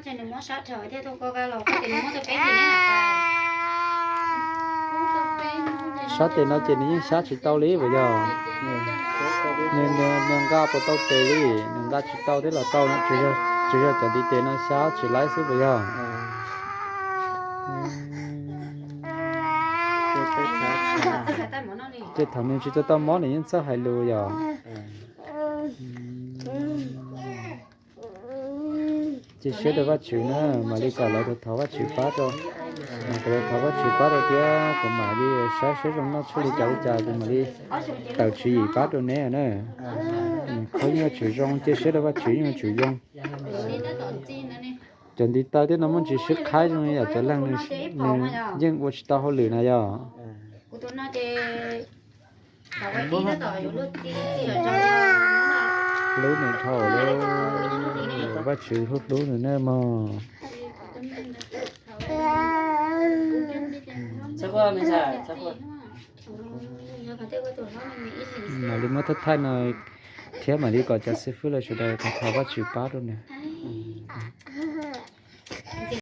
Sab tes no ces nws yeej sab tsis tau li puas yog? Nws nqa puas tau tes li, nws nqa tsis tau thiab los tau, tsuas yog cov ntiv tes no xyab tsis laib xwb puas yog? Ces thaum nws tsis tau mob nws yeej txawj hais lus yog? Cia siab rau Vajtswv na, mam li kom lawv thov Vajtswv pab rau. Mas kuv thov Vajtswv pab rau thiab kuv mam li saib seb zoo noj tshuaj li cas li cas kuv mam li tawm tswv yim pab rau neb na. Qhov yeej yuav tsum zoo, cia siab rau Vajtswv yeej yuav tsum zoo. Cov ntiv taw thiab no muaj ntsis sib qhaib zoo li yam cov leeg nws yeej ua tsis tau hauj lwm na yog. Hlub nws dhau lawm, Vajtswv hlub hlub nws na mog. Mam li muab thaij thaij no thiab mam li kom cov xib fwb lawv sawv daws thov Vajtswv pab rau nws.